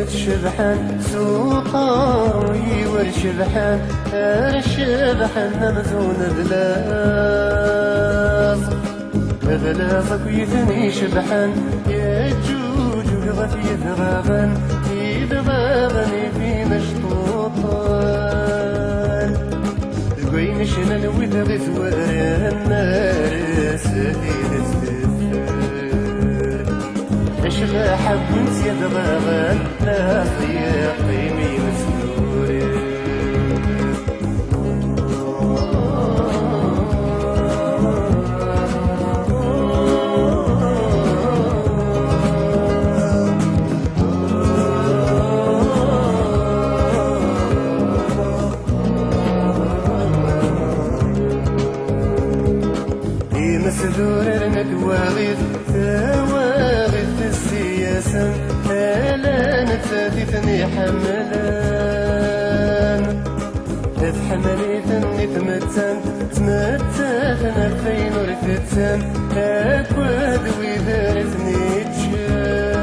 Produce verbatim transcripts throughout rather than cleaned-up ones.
Cebḥen s uqerruy-iw ar cebḥen, ar cebḥen amzun d laẓ. D laẓ akk i ten-icebḥen, yeǧǧuǧug ɣef yedɣaɣen, idɣaɣen i tin acṭuṭen. Deg wayen cnan wid ɣ-izwaren, ar s tidet teffer. Acbaḥ wwin-tt yedɣaɣen, laẓ yeqqim imesduren. Imesdurar n twaɣit, tawaɣit tessi-yasen, ala nettat i ten-iḥemmlen. Tḥemmel-iten i tmettant, ttmettaten ɣef wayen ur tettan, akked wid ara ten-iččen.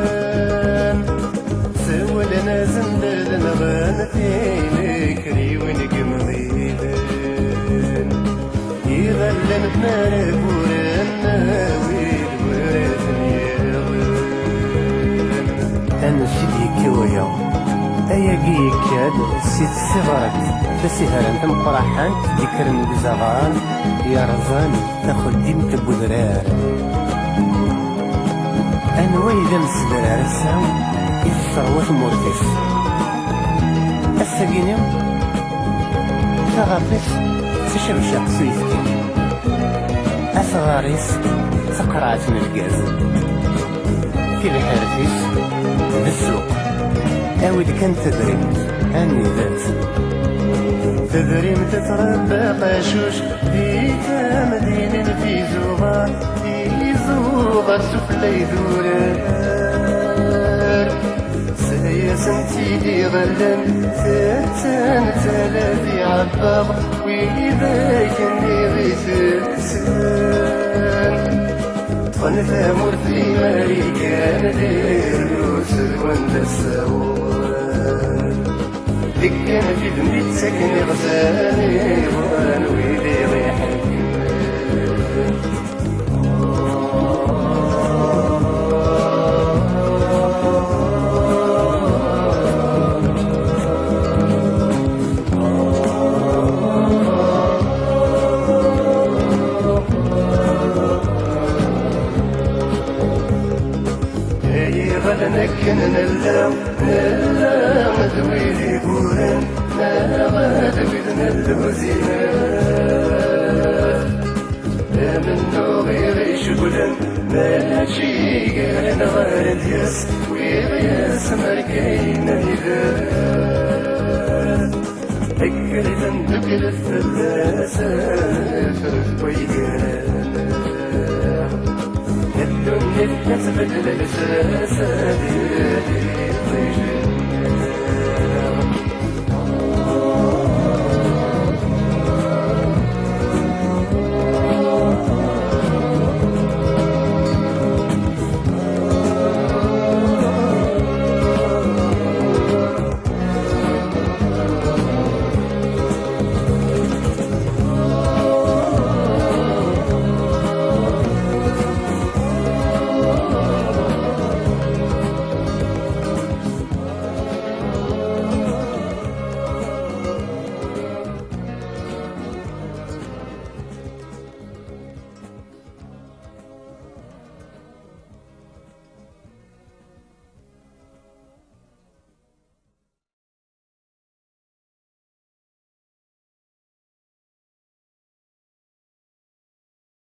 Sawlen-asen-d ad nɣen tinekriwin deg yemɣilen. Iɣallen maraburen, wid wara ten-yaɣen. Ansi d-yekka waya? Ayagi yekka-d si tsiɣret tasiherant tameqqraḥant d-ikkren deg uzaɣar yerẓan taxeddimt n wedrar. Anwa i d amsedrar ass-a i tesserwa tmurt-is? Ass-agi-ni, taɣaṭ-is d tacabcaqt s uyefki, asɣar-is d taqerɛet n lgaz, tibḥirt-is d ssuq. Awi-d kan tadrimt, anida-tt? Tadrimt ad tṛebba aqacuc di tamdinin tizuɣar, izuɣar sufella idurar. Sla-yasent-id iɣallen, tetten tala di ɛebbaɣ, wid akken i ɣ-itekksen. Ṭṭfen tamurt di Marikan, di rruz d wanda ssawen. Deg kan tidmi ttaken iɣsan, iɣuran wid i ɣ-iḥekmen. Ay iɣallen akken nella, nella d wid iburen, neɣ d wid n lluzinat. Amennuɣ i ɣ-icewwlen, mačči gar-aneɣ ara d-yas, wiɣ yas merkayen ad ider. Kker tenduklet fell-as, afrut waygar. Ddunit la tbeddel lsas, ad